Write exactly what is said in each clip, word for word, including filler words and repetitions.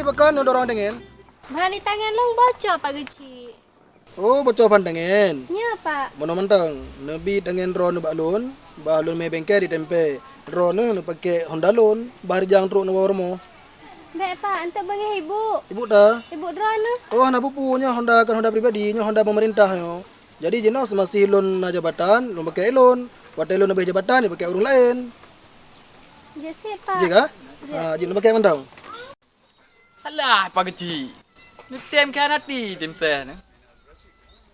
Pakon neudorong tangen? Ban di tangen lôn bocor, Pak Geuchik. Oh, bocor ban tangen? Nyo, Pak. Meunoe mantong, neubi tangen droeneuh bak lôn, bah lôn mé bengke di Tempe. Droeneuh neupakèk Honda lôn, bah rijang trok neuwoe rumoh. Bèk, Pak, eunteuk beungèh ibu. Ibu ta? Ibu droeneuh. Oh, hana peue-peue, nyoe Honda kon Honda pribadi, nyoe Honda pemerintah nyoe. Jadi jinoe seumasih lôn na jabatan, lôn pakèk lôn. Watèe lôn leubeh jabatan, jipakèk ureueng laén. Jeuet, Pak. Jeuet kah? Jeuet. Ha, jeuet lôn pakèk mantong. Alah, Pak Geuchik. Neutem khianati Temteh nyoe.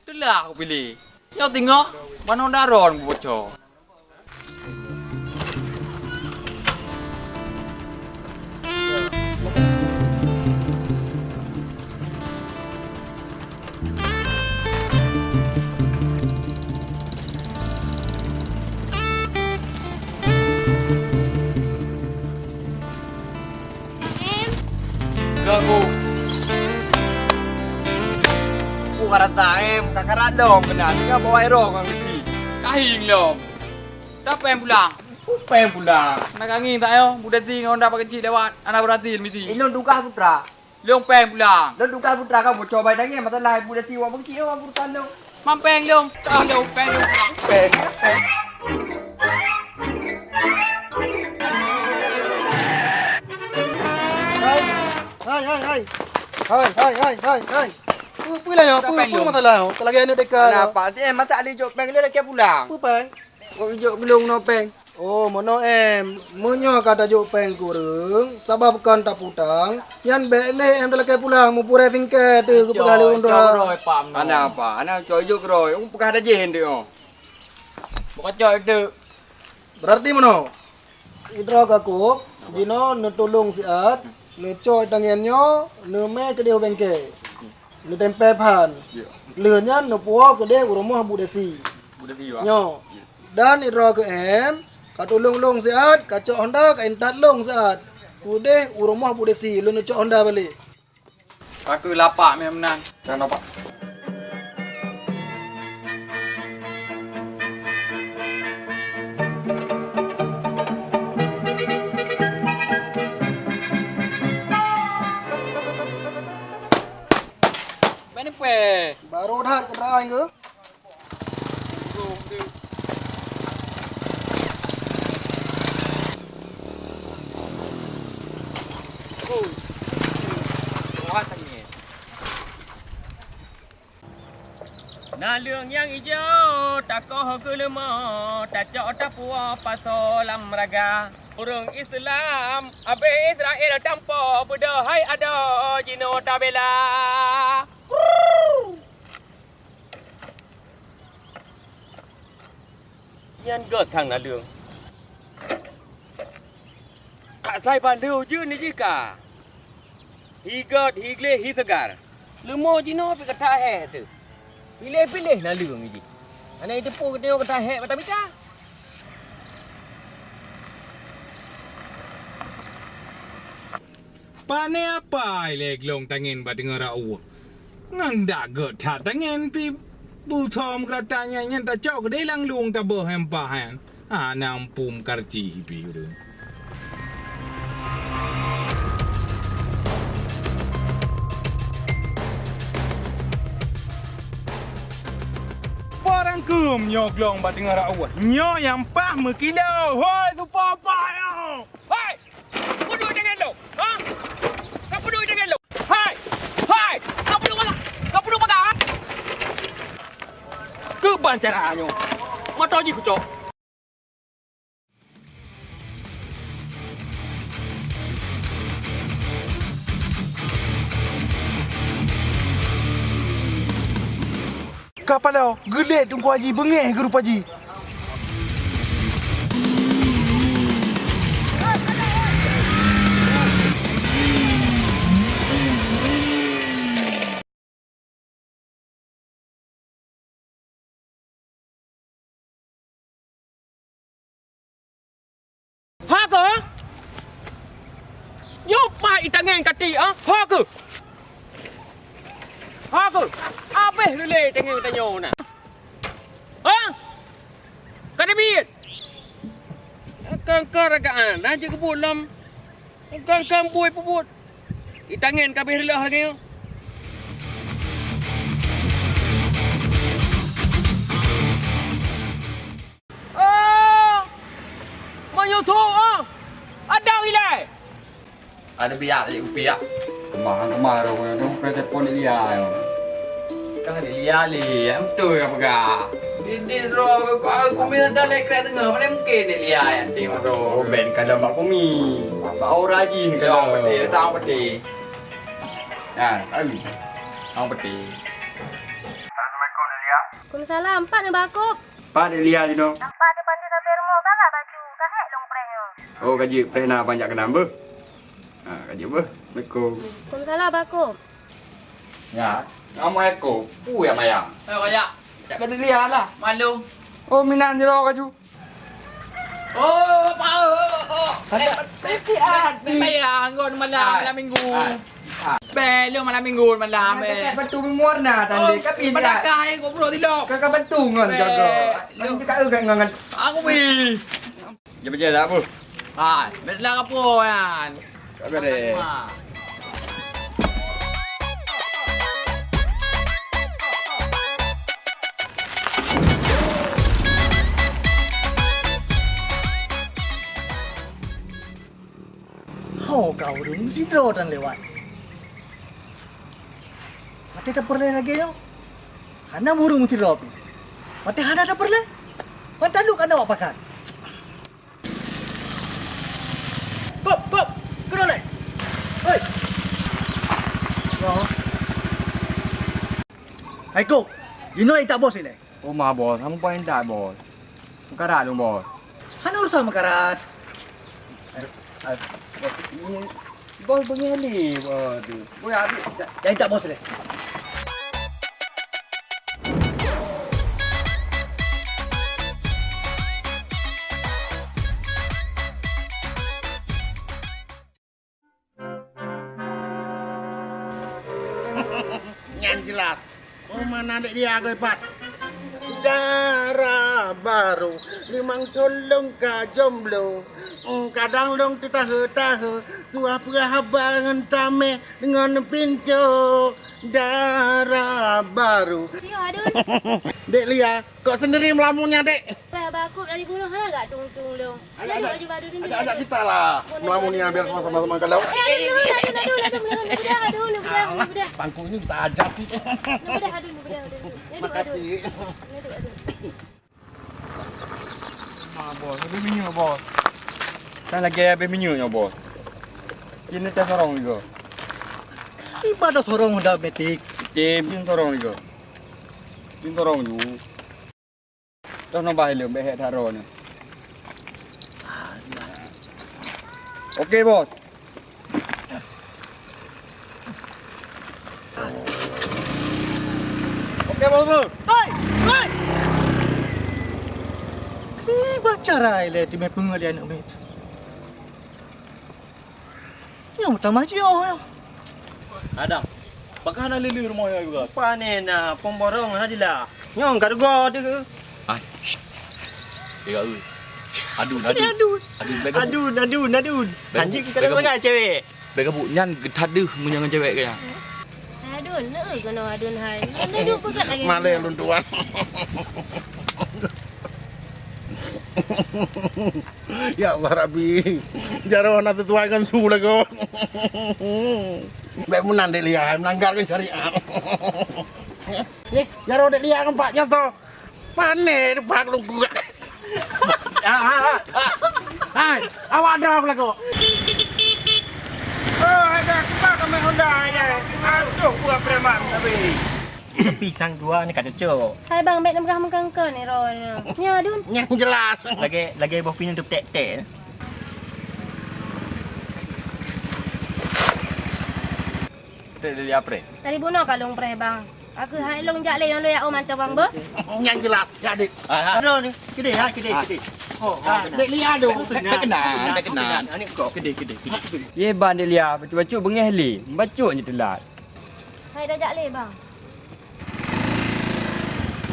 Teulah kupiléh. Nyoe teungoh, manoe daron kuboco. Em. Ganggu. Ku karata em, ka karat lom keunan. Tinggai bawa ero ngon keuci. Kahing lom. Dah peng pulang. Ku peng pulang. Nak kangi tak yo? Budati ngon dak pakcik lewat. Anak berhasil misi. Ilong tugas putra. Lôn péng pulang. Lôn tugas putra kamoe coba tangieng masalah ibu dati wak beukeuchik wak burutan lôn. Mam péng lôn. Ka lôn péng lôn pulang. Péng, péng. Hai, hai, hai, hai. Hai, hai, hai, hai, hai. Peue, peue lah nyoe? Peue, peue masalah nyoe? Ka lagèe aneuk deka nyoe. Kenapa? Ti eh, masa Ali jok péng lé lakèe pulang. Peue péng? Kok ijok geulong no péng? Oh, meunoe em, meunyoe ka tajok péng keu ureueng, sabab kon taputang, nyan bèk lé em talakèe pulang, meupurèe singkèe teuh geupeugah lé ureueng tuha. Hana apa, hana cok ijok keudroe, ureueng peugah tajih eunteuk nyoe. Bukon cok eunteuk. Berarti meunoe, sidroe ka kôk, jinoe neutulông siat, neucok tangieng nyoe, neumè keudéh u bengke. Neutempè phan. Ya. Lheueh nyan neupuwoe keudéh u rumoh Bu Desi. Bu Desi, Pak. Nyoe. Ya. Dan sidroe keu em, ka tulông lôn siat, ka cok honda, ka intat lôn siat. Keudéh u rumoh Bu Desi, lôn neucok honda balek. Ka keu lapak meunan. Jangan lapak. Bèk neupèh. Baru that kenderaan ke? Naleueng nyang ijo takoh keu leumo, tacok tapuwoe pasoe lam raga. Ureueng Islam abéh Israel tampo, beudôh hai adoe jinoe tabela. Nyan göt thang naleueng. Asai ban lheueh ujeuen jih ka. Hi göt, hi gleh, hi seugar. Leumo jinoe pih ka that hék teuh. Piléh-piléh naleueng jih. Hana jiteupeue geutanyoe ka that hék mata mita. Pane apai lé glông tangieng bak teungoh rot ueh. Ngon dak göt that tangieng pih beuthom keurata nyan, nyan tacok keudéh lam lueng taböh empah nyan. Hana muphom karcih pih ureueng. Barang keuem nyoe glông bak teungoh rot ueh. Nyoe nyang paih meukilo. Hôi, supo apai nyoe! Hôi! Peue duek tangieng lôn? Ha? Ka peue duek tangieng lôn? Hai! Hai! Ka peue duek bagah? Ka peue duek bagah, ha? Keuban cara nyoe. Mata jih kucok. Ka paloe, geulet Teungku Haji, beungéh geurupa jih. Ha keuh? Nyoe pat itangieng kati, ha? Ha keuh? Ha keuh? Abéh lé tangieng tanyoe na. Ha? Ka teubiet? Kangka ragaan, na jeuet keubuet lom. Kangka bui peubuet. Itangen ka abéh reuloh lagèe nyoe. Oh! Meunyoe thok, ah! Adak ilèe! Ada biak, ya, kupiak. Kemah, kemah, roh, roh, roh, telepon Lia, ya. Kan ada Lia, Li, ya, betul ya, peugah. Di, di, roh, aku, aku minta dah lek krek tengah, mana mungkin ni Lia, ya, nanti, roh. Oh, ben, kadang bak kumi. Bak aura jih, kadang. Peti, datang peti. Ya, kali. Datang peti. Assalamualaikum, Lia. Waalaikumsalam. Pat ni bakop. Pat Lia, you know. Nampak di pantai sampai rumah, bawa baju. Kahek long preh nyoh. Oh, ka jeuet preh na panjak keunan beuh. Ha, ka jeuet beuh. Assalamualaikum. Waalaikumsalam, Bako. Ya, Assalamualaikum. Pu ya mayang. Ayo, kajak. Tak balik lihat lah. Malu. Oh, minang jero kaju. Oh, apa? Oh, oh. Ada peti hati. Bayang, ngon malam, malam minggu. Hai. Hai. Beh, lu malam minggu, malam, beh. Dekat batu mewarna, tanda. Oh, tapi dia badakah, eh, kok bro, tilok. Kakak batu ngon, beh, jaga. Lu. Nanti kak eu kan ngon. Aku beli. Dia baca tak apa? Ha, belah apa kan? Tak ada. Ha. Ho ka ureueng sidroe tan lewat. Watèe tapeureulèe lagèe nyoe, hana ureueng meusidroe pih. Watèe hana tapeureulèe, ban talu kana awak pakat. Kop, kop, keunoe lé. Hei. Hai kop, inoe itak bos ilèe. Oh ma bos, hana muphom intat bos. Meukarat lôn bos. Hana urusan meukarat. Bos beungèh lé bos. Bos ya, ya itak bos lé. Nyan jeulaih. Oh, mana dek dia agoi pat. Dara baru, limong thôn lôn ka jomblo. Hmm, kadang lôn teutahe-tahe, suah peugah haba ngon tameh ngon pintoe. Dara baru. Siok, Adun. Dek Lia, kok sendiri melamunnya, Dek? Bah, bakop dari bunoe hana gak tung-tung lôn. Ajak, ajak, ajak, ajak kita lah. Melamun ni biar sama-sama kalau. Eh, aduh, aduh, aduh, aduh, aduh, aduh, aduh, aduh, aduh, aduh. Pangku ini bisa aja sih. Aduh, aduh, aduh, aduh. Makasih. Aduh, aduh. Ah, bos, habis minyeuk, bos. Kan lagi habis minyeuk nyoe, bos. Kini teh sorong juga. Ibadah sorong udah metik. Tim, tim sorong juga. Tim sorong ju. Toh nambah ileuem, bèk hék that droeneuh. Oke, Bos. Oke, Bos, Bos. Hei! Hei! Kiban cara ilèe teumé peungeuh lé aneuk miet. Nyang utama jioh nyoe. Adam, pakon hana lé-lé rumoh nyoe juga? Pane na pemborong hana dila. Nyang ka deugo teuh. Ai, syit. Tiga eu. Adun, adun. Adun, adun. Adun, adun, adun. Anjing ka sangat cewek. Bèk gabuk nyan geutadeuh meunyoe ngon cewek kaya. Adun, neu keunoe adun hai. Neu duek peugah lagèe. Malèe lôn tuan. Ya Allah Rabbi, jaroe na sesuai ngon su lagoe. Bèk meunan Dek Lia, melanggar ngon syariat. Eh, jaroe Dek Lia ngon Pak Nyoto. Pane teupah lungkuk. Hai, awak dong lagoe. Oh, ada kipak kami Honda ya. Aduh, buah preman tapi. Tapi sang dua ni ka cocok. Hai bang, bèk neupeugah meukeun-keun ni roh nyoe. Nyoe dun. Nyang jelas. Lagèe, lagèe boh pineung teutek-tek. Dari, dari aprè. Dari bunoe ka lôn preh bang. Aku hai lôn jak lé nyang lôn jak oh mantong bang beuh. Nyang jelas, jak dek. Ah, ah. Aduh ni, kedeh ha, kedeh, kedeh. Oh, ah, dek Lia tu. Kenal, kenal. Kedeh, kedeh, kedeh. Ye ban dek Lia, bacut-bacut beungèh lé. Bacut je teulat. Hai dah jak lé bang.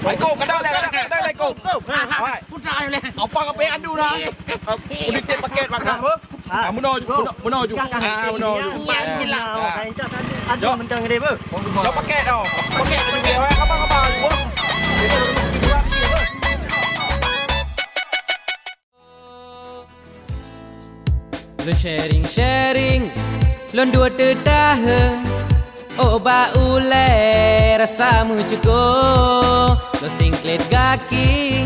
Assalamualaikum, kadang, kadang, kadang, assalamualaikum. Hai. Putra ayo leh. Apa kau payah adu dah? Udah tip paket makan apa? Ah, meunoe ju, meunoe, meunoe ju. Ah, meunoe ju. Nyan je lah. Aduh, mentang gede, beuh. Jok paket tau. Paket, paket. Abang, abang, abang. Lôn sharing-sharing, lôn duek teutahe. Oh, bak ulèe rasa meucuko. Lôn singklet gaki,